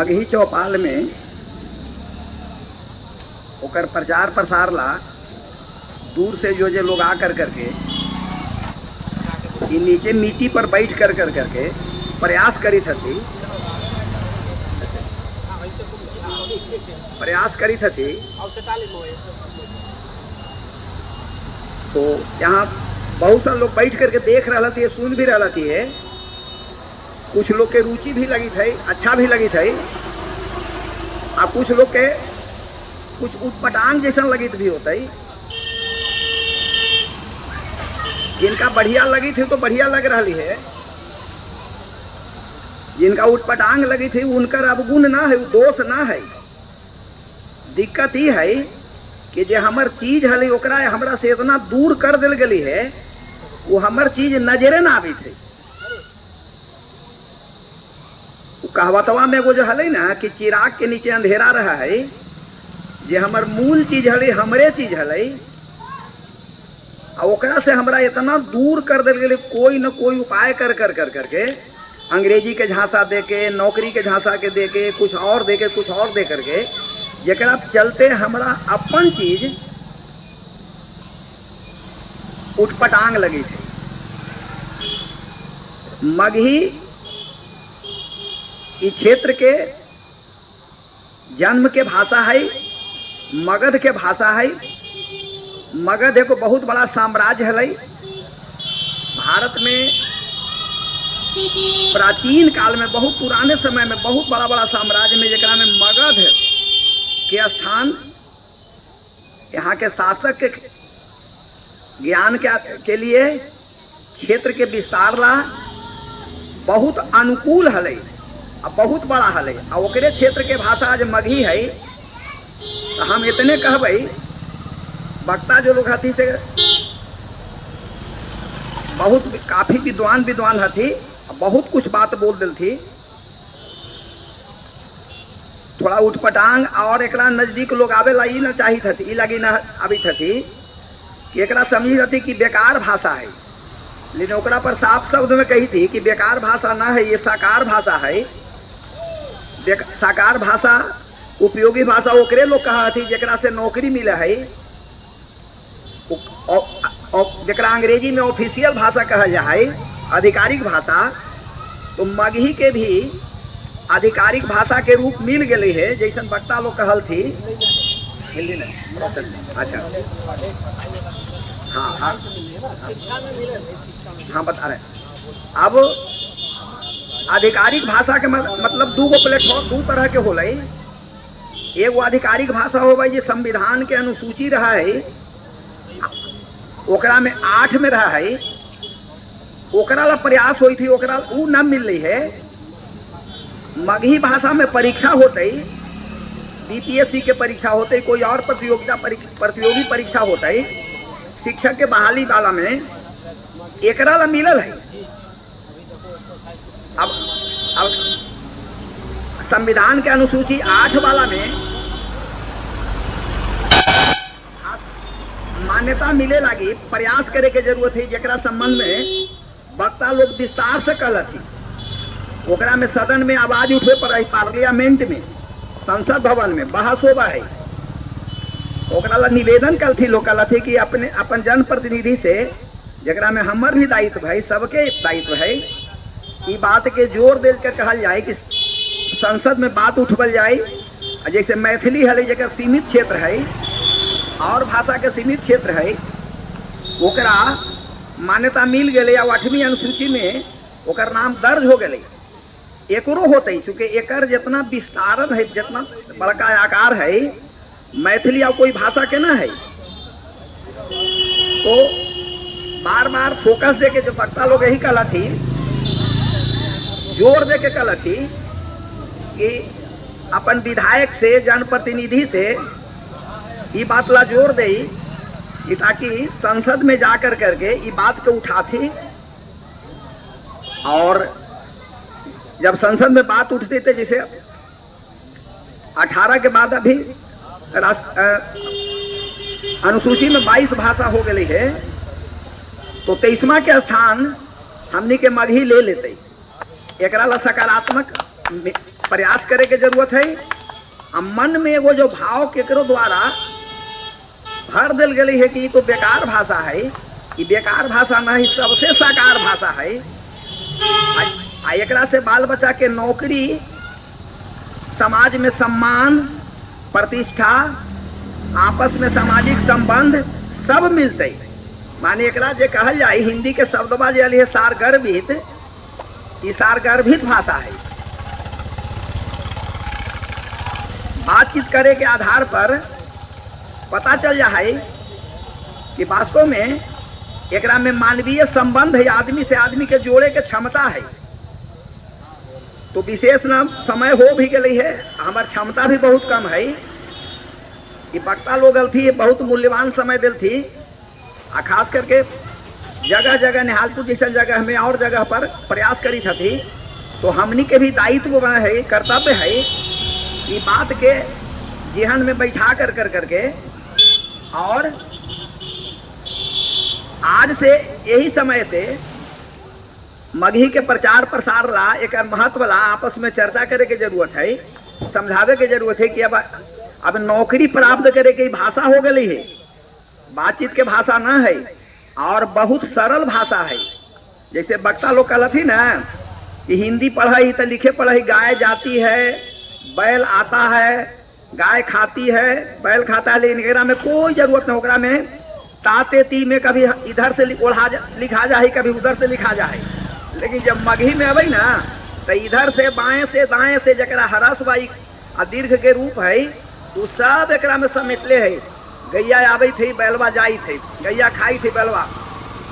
मगही चौपाल में ओकर प्रचार प्रसार ला दूर से जो जे लोग आ कर करके ई नीचे मिट्टी पर बैठ कर कर करके प्रयास करी थी, प्रयास करी थी। तो यहाँ बहुत सारे लोग बैठ करके देख रहा थी, सुन भी रहा थी है। कुछ लोग के रुचि भी लगी थी, अच्छा भी लगी थी, आ कुछ लोग के कुछ उटपटांग जैसा लगी भी होता है। जिनका बढ़िया लगी थी तो बढ़िया लग रही है, जिनका उटपटांग लगी थी उनका अवगुण ना है, दोष ना है। दिक्कत ही है कि जे हमर चीज हली ओकरा हमरा से इतना दूर कर दिल गई है, वो हमर चीज नजरे ना आवी थे। कहावतवा में एगो जो हले ना कि चिराग के नीचे अंधेरा रहा है, जे हमर मूल चीज हले हमरे चीज हले, ओकरा से हमरा इतना दूर कर दिल गई, कोई न कोई उपाय कर कर कर करके अंग्रेजी के झांसा दे के, नौकरी के झांसा के दे के, कुछ और दे के, कुछ और दे करके, जकरा चलते हमरा अपन चीज उटपटांग लगी थी। मगही इस क्षेत्र के जन्म के भाषा है, मगध के भाषा है। मगध एक बहुत बड़ा साम्राज्य है भारत में। प्राचीन काल में, बहुत पुराने समय में, बहुत बड़ा बड़ा साम्राज्य में जकरा में मगध के स्थान यहाँ के शासक के ज्ञान के लिए क्षेत्र के विस्तार ला बहुत अनुकूल हलै, बहुत बड़ा हलै। आ ओकरे क्षेत्र के भाषा आज मगही है। तो हम इतने कहबै, वक्ता जो लोग हथी से बहुत काफी विद्वान विद्वान हथी, बहुत कुछ बात बोल दिल थी। थोड़ा उटपटांग और एकरा नजदीक लोग आवे ला ई ना चाही थी, ई लगी ना आवी थी कि एकरा समझी थी कि बेकार भाषा है, लेकिन ओकरा पर साफ शब्द में कही थी कि बेकार भाषा ना है, ये साकार भाषा है। साकार भाषा उपयोगी भाषा ओकरे लोग कहा थी जकरा से नौकरी मिले है, जकरा अंग्रेजी में ऑफिशियल भाषा कहल जाए, आधिकारिक भाषा। तो मगही के भी आधिकारिक भाषा के रूप मिल गई है, जैसन वक्ता लोग कहल थी। अच्छा, हाँ हाँ हाँ, बता रहे। अब आधिकारिक भाषा के मतलब दू गो प्लेटफॉर्म दू तरह के होलै। एगो आधिकारिक भाषा हो भाई जो संविधान के अनुसूची रहा है, ओकरा में 8 में रहा है, ओकरा ला प्रयास हुई थी, ओकरा ऊ न मिल रही है। मगही भाषा में परीक्षा होते, बीपीएससी के परीक्षा होते, कोई और प्रतियोगिता प्रतियोगी परीक्षा होते, शिक्षक के बहाली वाला में एकरा ला मिलल है। अब संविधान के अनुसूची 8 वाला में मान्यता मिले लगी प्रयास करे के जरूरत है, जकरा संबंध में वक्ता लोग विस्तार से कहलथी। ओकरा में सदन में आवाज उठे पर है, पार्लियामेंट में, संसद भवन में बहस होबा है। ओकरा ला निवेदन कलथी लोग, कहलथी कि अपने अपन जनप्रतिनिधि से, जकरा में हमर भी दायित्व है, सबके दायित्व है, ई बात के जोर दे के कहल जाए कि संसद में बात उठबल जाए। जैसे मैथिली है जकर सीमित क्षेत्र है और भाषा के सीमित क्षेत्र है, ओकरा मान्यता मिल गई और 8वीं अनुसूची में ओकर नाम दर्ज हो गई। एकरो होते, चूँकि एकर जितना विस्तारन है, जितना बड़का आकार है, मैथिली और कोई भाषा के ना है। तो बार बार फोकस दे के जो वक्ता लोग यही कहला थी, जोर दे के कहला थी कि अपन विधायक से, जनप्रतिनिधि से ये बात ला जोर दे कि ताकि संसद में जाकर करके ये बात को उठाती। और जब संसद में बात उठती थे, जैसे 18 के बाद अभी अनुसूची में 22 भाषा हो गई है, तो 23वां के स्थान हमनी के मगही ले लेते। एकरा ला सकारात्मक प्रयास करे के जरूरत है। आ मन में एगो जो भाव केकरो द्वारा भर दिल गई है कि ई तो बेकार भाषा है, ई बेकार भाषा नहीं, सबसे साकार भाषा है। आ एकरा से बाल बच्चा के नौकरी, समाज में सम्मान, प्रतिष्ठा, आपस में सामाजिक संबंध सब मिलते। माने एकरा जे कहल जाए हिंदी के शब्दवा जे है सारगर्भित, ई सारगर्भित भाषा है। बातचीत करे के आधार पर पता चल जाए कि वास्तव में एकरा में मानवीय संबंध है, आदमी से आदमी के जोड़े के क्षमता है। तो विशेष न समय हो भी गई है, हमार क्षमता भी बहुत कम है। कि वक्ता लोग थी बहुत मूल्यवान समय दिल थी, आ खास करके जगह जगह निहालपुर जैसा जगह में और जगह पर प्रयास करी थी। तो हमनी के भी दायित्व है, कर्तव्य है कि बात के जेहन में बैठा कर कर करके और आज से यही समय से मगही के प्रचार प्रसार ला, एक महत्व ला आपस में चर्चा करे के जरूरत है, समझावे के जरूरत है कि अब नौकरी प्राप्त करे के भाषा हो गई है, बातचीत के भाषा न है और बहुत सरल भाषा है। जैसे वक्ता लोग कहती ना कि हिंदी पढ़ाई तो लिखे पढ़ाई, गाय जाती है, बैल आता है, गाय खाती है, बैल खाता है, लेकिन एकरा में कोई जरूरत नहीं। ओकरा में ताते ती में कभी इधर से ओढ़ा लिखा जाए, कभी उधर से लिखा जाए, लेकिन जब मगही में अबे ना तो इधर से बाएं से दाएं से जरा हरस बाई आ दीर्घ के रूप है वो सब एकरा में समेटले है। गैया आबे थी, बैलवा जाई थी, गैया खाई थी बैलवा।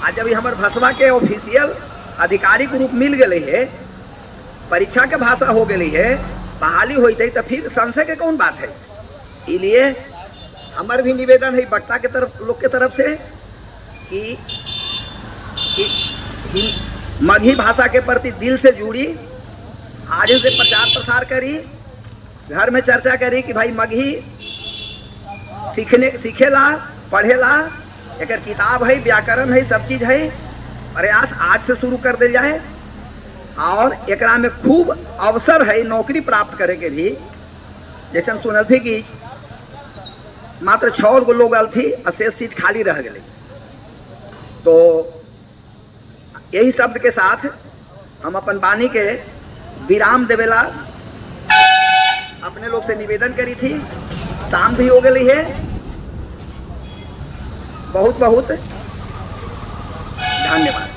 आ जब हमार भाषा के ऑफिशियल आधिकारिक रूप मिल गए है, परीक्षा के भाषा हो गई है, बहाली हुई थी, तो फिर संशय के कौन बात है। इसलिए हमार भी निवेदन है वक्ता के तरफ, लोग के तरफ से कि मगही भाषा के प्रति दिल से जुड़ी, आज से प्रचार प्रसार करी, घर में चर्चा करी कि भाई मगही सीखने सीखेला, पढ़ेला, एक किताब है, व्याकरण है, सब चीज है। प्रयास आज से शुरू कर दे जाए और एकरा में खूब अवसर है नौकरी प्राप्त करे के भी। जैसे हम सुनल थी कि मात्र 6 गो लोग आल थी और शेष सीट खाली रह गई। तो यही शब्द के साथ हम अपन वाणी के विराम देवेला अपने लोग से निवेदन करी थी। शाम भी हो गई है। बहुत बहुत धन्यवाद।